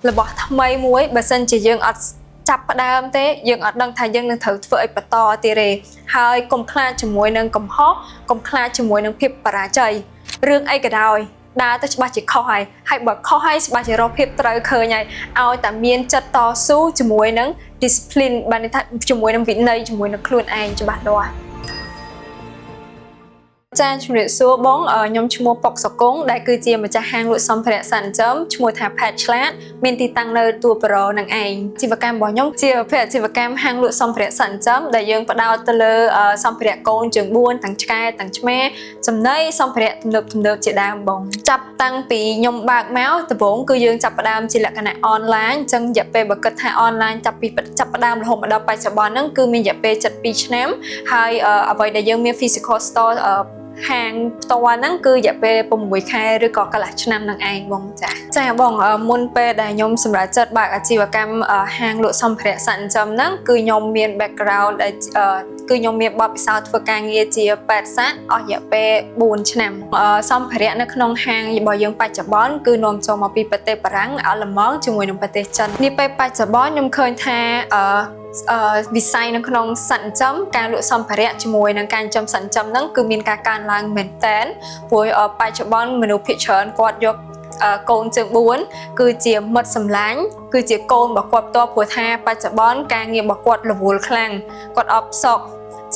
របស់ថ្មីមួយបើសិនជាយើងអត់ចាប់ផ្ដើមទេយើងអត់ដឹងថាយើងនឹងត្រូវធ្វើអីបន្តទៀតទេហើយកុំខ្លាចជាមួយនឹងកំហុសកុំខ្លាចជាមួយនឹងភាពបរាជ័យរឿងអីក៏ដោយដើរទៅច្បាស់ជាខុសហើយហើយបើខុសហើយច្បាស់ជារកភាពត្រូវឃើញហើយឲ្យតែមានចិត្តតស៊ូជាមួយនឹង discipline បានន័យថាជាមួយនឹងវិន័យជាមួយនឹងខ្លួនឯងច្បាស់លាស់ចាជំរាបសួរបងខ្ញុំឈ្មោះប៉ុកសុគង្គដែលគឺជាម្ចាស់ហាងលក់សម្ភារៈសត្វចិញ្ចឹមឈ្មោះថា Pet ឆ្លាតមានទីតាំងនៅទួលប្រនឹងឯងជីវកម្មរបស់ខ្ញុំជាប្រភេទអាជីវកម្មហាងលក់សម្ភារៈសត្វចិញ្ចឹមដែលយើងផ្ដោតទៅលើសម្ភារៈកូនជើង4ទាំងឆ្កែទាំងឆ្មាចំណីសម្ភារៈទំនើបទំនើបជាដើមបងចាប់តាំងពីខ្ញុំបើកមកដំបូងគឺយើងចាប់ផ្ដើមជាលក្ខណៈអនឡាញអញ្ចឹងរយៈពេលបើគិតថាអនឡាញចាប់ពីចាប់ផ្ដើមរហូតមកដល់បច្ចុប្បន្នហ្នឹងគឺមានរយៈពេល72ឆ្នាំហើយអ្វីដែលយើងមាន physical store ហាងផ្ទាល់ហ្នឹងគឺរយៈពេល6ខែឬក៏កន្លះឆ្នាំនឹងឯងបងចាចាបងមុនពេលដែលខ្ញុំសម្រេចចិត្តបើកអាជីវកម្មហាងលក់សម្ភារៈសត្វចិញ្ចឹមហ្នឹងគឺខ្ញុំមាន background ដែលគឺខ្ញុំមានបទពិសោធន៍ធ្វើការងារជាពេទ្យសត្វអស់រយៈពេល4ឆ្នាំសម្ភារៈនៅក្នុងហាងរបស់យើងបច្ចុប្បន្នគឺនាំចូលមកពីប្រទេសបារាំងអាល្លឺម៉ង់ជាមួយនឹងប្រទេសចិននេះពេលបច្ចុប្បន្នខ្ញុំឃើញថាវិស័យនៅក្នុងសត្វចិញ្ចឹមការលក់សម្ភារៈជាមួយនឹងការចិញ្ចឹមសត្វចិញ្ចឹមហ្នឹងគឺមានការកើនឡើងមែនតែនព្រោះបច្ចុប្បន្នមនុស្សភាគច្រើនគាត់យកកូនជើង4គឺជាមិត្តសម្លាញ់គឺជាកូនរបស់គាត់ផ្ទាល់ព្រោះថាបច្ចុប្បន្នការងាររបស់គាត់រវល់ខ្លាំងគាត់អបសក់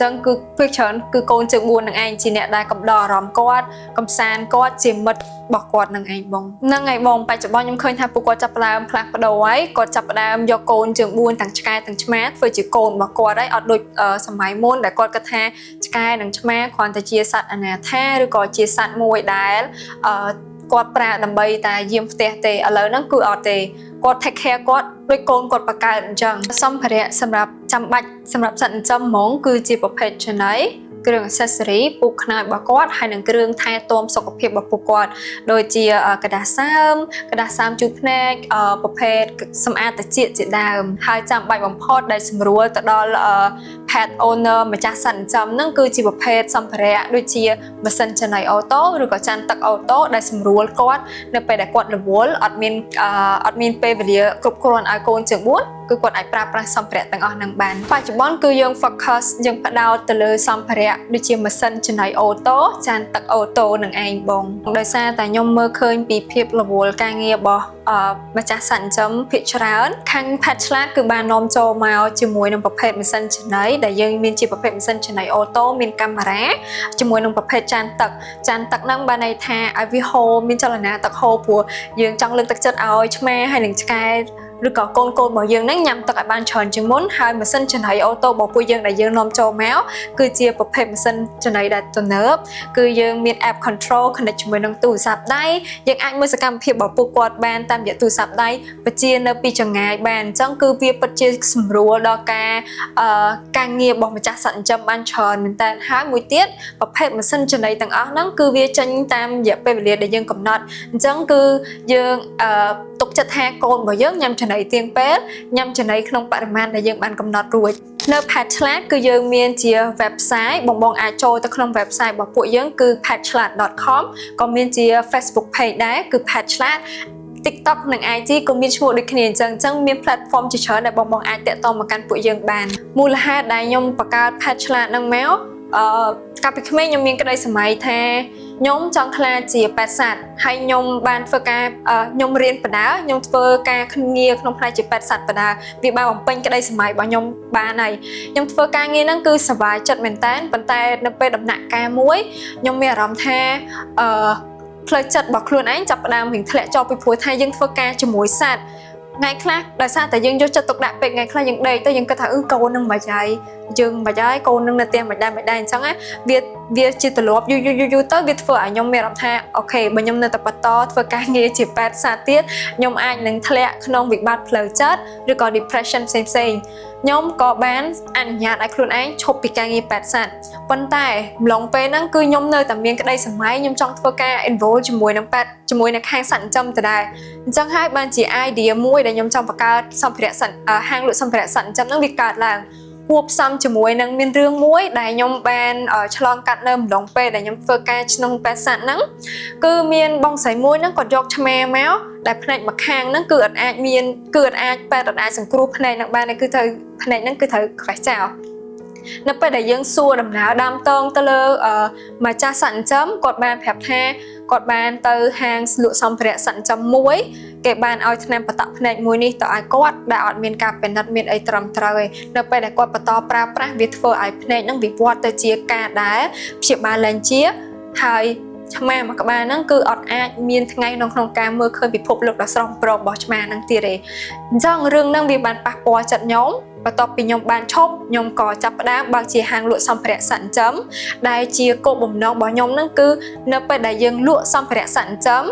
ចឹងគឺភាគច្រើនគឺកូនជើង4នឹងឯងជាអ្នកដែលកំដរអារម្មណ៍គាត់កំសាន្តគាត់ជាមិត្តរបស់គាត់នឹងឯងបងហ្នឹងហើយបងបច្ចុប្បន្នខ្ញុំឃើញថាពួកគាត់ចាប់ផ្ដើមផ្លាស់ប្ដូរហើយគាត់ចាប់ផ្ដើមយកកូនជើង4ទាំងឆ្កែទាំងឆ្មាធ្វើជាកូនរបស់គាត់ហើយអត់ដូចសម័យមុនដែលគាត់គិតថាឆ្កែនិងឆ្មាគ្រាន់តែជាសត្វអនាថាឬក៏ជាសត្វមួយដែលគាត់ប្រើដើម្បីតែយាមផ្ទះទេឥឡូវហ្នឹងគឺអត់ទេគាត់ take care គាត់ដូចកូនគាត់បង្កើតអញ្ចឹងសម្ភារៈសម្រាប់ចាំបាច់សម្រាប់សត្វចិញ្ចឹមហ្មងគឺជាប្រភេទចំណីគ្រឿង accessory ពូកខ្នើយរបស់គាត់ហើយនិងគ្រឿងថែទាំសុខភាពរបស់ពួកគាត់ដូចជាក្រដាសសើមក្រដាសសើមជូតភ្នែកប្រភេទសម្អាតត្រចៀកជាដើមហើយចាំបាច់បំផុតដែលសម្រួលទៅដល់ pet owner ម្ចាស់សត្វចិញ្ចឹមហ្នឹងគឺជាប្រភេទសម្ភារៈដូចជាម៉ាស៊ីនចំណី auto ឬក៏ចានទឹក auto ដែលសម្រួលគាត់នៅពេលដែលគាត់រវល់អត់មានពេលវេលាគ្រប់គ្រាន់ឲ្យកូនជើង4គឺគាត់អាចប្រើប្រាស់សម្ភារៈទាំងអស់ហ្នឹងបានបច្ចុប្បន្នគឺយើង focus យើងផ្ដោតទៅលើសម្ភារៈដូចជាម៉ាស៊ីនចំណី auto ចានទឹក auto នឹងឯងបងដោយសារតែខ្ញុំមើលឃើញពីភាពរវល់ការងាររបស់ម្ចាស់សត្វចិញ្ចឹមភាគច្រើនខាង Pet ឆ្លាតគឺបាននាំចូលមកជាមួយនឹងប្រភេទម៉ាស៊ីនចំណីដែលយើងមានជាប្រភេទម៉ាស៊ីនចំណី auto មានកាមេរ៉ាជាមួយនឹងប្រភេទចានទឹកចានទឹកហ្នឹងបានន័យថាឲ្យវាហូរមានចលនាទឹកហូរព្រោះយើងចង់លើកទឹកចិត្តឲ្យឆ្មាហើយនឹងឆ្កែឬក៏កូនកូនរបស់យើងហ្នឹងញ៉ាំទឹកឲ្យបានច្រើនជាងមុនហើយម៉ាស៊ីនចំណី auto របស់ពួកយើងដែលយើងនាំចូលមកគឺជាប្រភេទម៉ាស៊ីនចំណីដែលទំនើបគឺយើងមាន app control connect ជាមួយនឹងទូរស័ព្ទដៃយើងអាចមើលសកម្មភាពរបស់ពួកគាត់បានតាមរយៈទូរស័ព្ទដៃបញ្ជានៅពីចម្ងាយបានអញ្ចឹងគឺវាពិតជាសម្រួលដល់ការងាររបស់ម្ចាស់សត្វចិញ្ចឹមបានច្រើនមែនតើហើយមួយទៀតប្រភេទម៉ាស៊ីនចំណីទាំងអស់ហ្នឹងគឺវាចេញតាមរយៈពេលវេលាដែលយើងកំណត់អញ្ចឹងគឺយើងទុកចិត្តថាកូនរបស់យើងញ៉ាំចំណីទៀងពេលញ៉ាំចំណីក្នុងបរិមាណដែលយើងបានកំណត់រួចនៅ Pet ឆ្លាតគឺយើងមានជា website បងបងអាចចូលទៅក្នុង website របស់ពួកយើងគឺ petchlat.com ក៏មានជា Facebook page ដែរគឺ Pet ឆ្លាត TikTok និង IG ក៏មានឈ្មោះដូចគ្នាអញ្ចឹងអញ្ចឹងមាន platform ជាច្រើនដែលបងបងអាចទាក់ទងមកកាន់ពួកយើងបានមូលហេតុដែលខ្ញុំបង្កើត Pet ឆ្លាតហ្នឹងមកកាលពីក្មេងខ្ញុំមានក្តីស្រមៃថាខ្ញុំចង់ក្លាយជាពេទ្យសត្វហើយខ្ញុំបានធ្វើការខ្ញុំរៀនបណ្ដើខ្ញុំធ្វើការងារក្នុងផ្នែកជាពេទ្យសត្វបណ្ដើវាបានបំពេញក្តីស្រមៃរបស់ខ្ញុំបានហើយខ្ញុំធ្វើការងារហ្នឹងគឺសប្បាយចិត្តមែនតើប៉ុន្តែនៅពេលដំណាក់កាលមួយខ្ញុំមានអារម្មណ៍ថាផ្លូវចិត្តរបស់ខ្លួនឯងចាប់ផ្ដើមរៀងធ្លាក់ចុះពីព្រោះថាយើងធ្វើការជាមួយសត្វថ្ងៃខ្លះដោយសារតែយើងយកចិត្តទុកដាក់ពេកថ្ងៃខ្លះយើងដេកទៅយើងគិតថាអឺកូននឹងមិនហើយយើងមិនហើយកូននឹងនៅផ្ទះមិនដែរមិនដែរអញ្ចឹងណាវាជាទម្លាប់យូរយូរយូរយូរទៅវាធ្វើឲ្យខ្ញុំមានអារម្មណ៍ថា okay បើខ្ញុំនៅតែបន្តធ្វើការងារជាពេទ្យសត្វទៀតខ្ញុំអាចនឹងធ្លាក់ក្នុងវិបត្តិផ្លូវចិត្តឬក៏ depression ផ្សេងផ្សេងខ្ញុំក៏បានអនុញ្ញាតឲ្យខ្លួនឯងឈប់ពីការងារពេទ្យសត្វប៉ុន្តែម្លងពេលហ្នឹងគឺខ្ញុំនៅតែមានក្តីស្រមៃខ្ញុំចង់ធ្វើការ involve ជាមួយនឹងពេទ្យជាមួយនឹងខាងសត្វចិញ្ចឹមដដែលអញ្ចឹងហើយបានជា idea មួយដែលខ្ញុំចង់បង្កើតសម្ភារៈសត្វហាងលក់សម្ភារៈសត្វចិញ្ចឹមហ្នឹងវាកើតឡើង។ គួបផ្សំជាមួយនឹងមានរឿងមួយដែលខ្ញុំបានឆ្លងកាត់នៅម្ដងពេលដែលខ្ញុំធ្វើការក្នុងពេទ្យសត្វហ្នឹងគឺមានបងស្រីមួយហ្នឹងគាត់យកឆ្មាមកដែលភ្នែកម្ខាងហ្នឹងគឺអត់អាចមានគឺអត់អាចពេទ្យអត់អាចសង្គ្រោះភ្នែកហ្នឹងបានទេគឺត្រូវភ្នែកហ្នឹងគឺត្រូវខ្វេះចោលនៅពេលដែលយើងសួរដំណើរដើមតងទៅលើម្ចាស់សត្វចិញ្ចឹមគាត់បានប្រាប់ថាគាត់បានទៅហាងលក់សម្ភារៈសត្វចិញ្ចឹមមួយគេបានឲ្យថ្នាំបតក់ភ្នែកមួយនេះទៅឲ្យគាត់ដែលអត់មានការពិនិត្យមានអីត្រឹមត្រូវឯងនៅពេលដែលគាត់បន្តប្រើប្រាស់វាធ្វើឲ្យភ្នែកហ្នឹងវិវត្តទៅជាការដែលព្យាបាលលែងជាហើយឆ្មាមួយក្បាលហ្នឹងគឺអត់អាចមានថ្ងៃក្នុងក្នុងការមើលឃើញពិភពលោកដ៏ស្រស់បំព្រងរបស់ឆ្មាហ្នឹងទៀតទេអញ្ចឹងរឿងហ្នឹងវាបានប៉ះពាល់ចិត្តខ្ញុំបន្ទាប់ពីខ្ញុំបានឈប់ខ្ញុំក៏ចាប់ផ្ដើមបើកជាហាងលក់សម្ភារៈសត្វចិញ្ចឹមដែលជាគោលបំណងរបស់ខ្ញុំហ្នឹងគឺនៅពេលដែលយើងលក់សម្ភារៈសត្វចិញ្ចឹម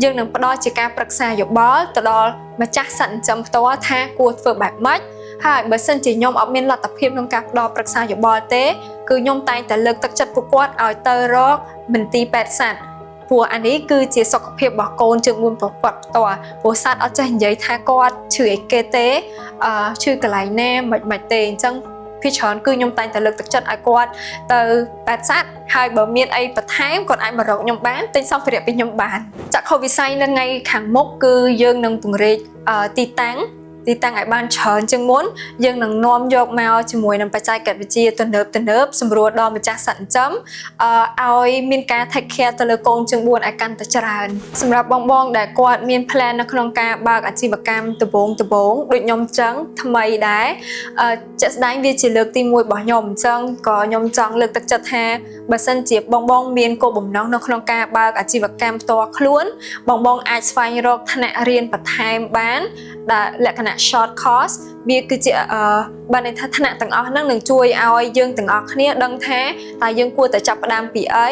យើងនឹងផ្ដល់ជាការប្រឹក្សាយោបល់ទៅដល់ម្ចាស់សត្វចិញ្ចឹមផ្ទាល់ថាគួរធ្វើបែបម៉េចហើយបើសិនជាខ្ញុំអត់មានលទ្ធភាពក្នុងការផ្ដល់ប្រឹក្សាយោបល់ទេគឺខ្ញុំតែងតែលើកទឹកចិត្តពួកគាត់ឲ្យទៅរកមន្ទីរពេទ្យសត្វព្រោះអានេះគឺជាសុខភាពរបស់កូនជើងបួនរបស់គាត់ផ្ទាល់ព្រោះសត្វអត់ចេះនិយាយថាគាត់ឈឺអីគេទេឈឺកន្លែងណាមិនមិនទេអញ្ចឹងភាគច្រើនគឺខ្ញុំតែងតែលើកទឹកចិត្តឲ្យគាត់ទៅពេទ្យសត្វហើយបើមានអីបន្ថែមគាត់អាចមករកខ្ញុំបានទិញសម្ភារៈពីខ្ញុំបានចក្ខុវិស័យនៅថ្ងៃខាងមុខគឺយើងនឹងពង្រីកទីតាំងឲ្យបានច្រើនជាងមុនយើងនឹងនាំយកមកជាមួយនឹងបច្ចេកវិទ្យាទំនើបទំនើបសម្រួលដល់ម្ចាស់សត្វចិញ្ចឹមឲ្យមានការ take care ទៅលើកូនជើង4ឲ្យកាន់តែច្រើនសម្រាប់បងបងដែលគាត់មាន plan នៅក្នុងការបើកអាជីវកម្មដំបូងដំបូងដូចខ្ញុំចឹងថ្មីដែរជាក់ស្ដែងវាជាលើកទី1របស់ខ្ញុំអញ្ចឹងក៏ខ្ញុំចង់លើកទឹកចិត្តថាបើសិនជាបងបងមានគោលបំណងនៅក្នុងការបើកអាជីវកម្មផ្ទាល់ខ្លួនបងបងអាចស្វែងរកថ្នាក់រៀនបន្ថែមបានដែលលក្ខណៈ short course វាគឺជាបានន័យថាថ្នាក់ទាំងអស់ហ្នឹងនឹងជួយឲ្យយើងទាំងអស់គ្នាដឹងថាតើយើងគួរតែចាប់ផ្ដើមពីអី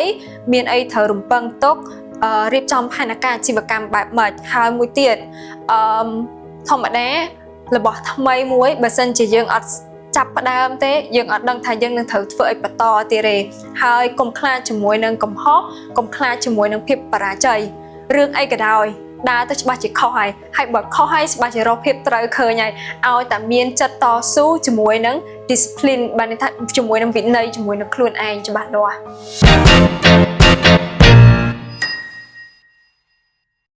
មានអីត្រូវរំពឹងទុករៀបចំផែនការអាជីវកម្មបែបម៉េចហើយមួយទៀតធម្មតារបស់ថ្មីមួយបើសិនជាយើងអត់ចាប់ផ្ដើមទេយើងអត់ដឹងថាយើងនឹងត្រូវធ្វើអីបន្តទៀតទេហើយកុំខ្លាចជាមួយនឹងកំហុសកុំខ្លាចជាមួយនឹងភាពបរាជ័យរឿងអីក៏ដោយដើរទៅច្បាស់ជាខុសហើយហើយបើខុសហើយច្បាស់ជារកភាពត្រូវឃើញហើយឲ្យតែមានចិត្តតស៊ូជាមួយនឹង discipline បានន័យថាជាមួយនឹងវិន័យជាមួយនឹងខ្លួនឯងច្បាស់លាស់។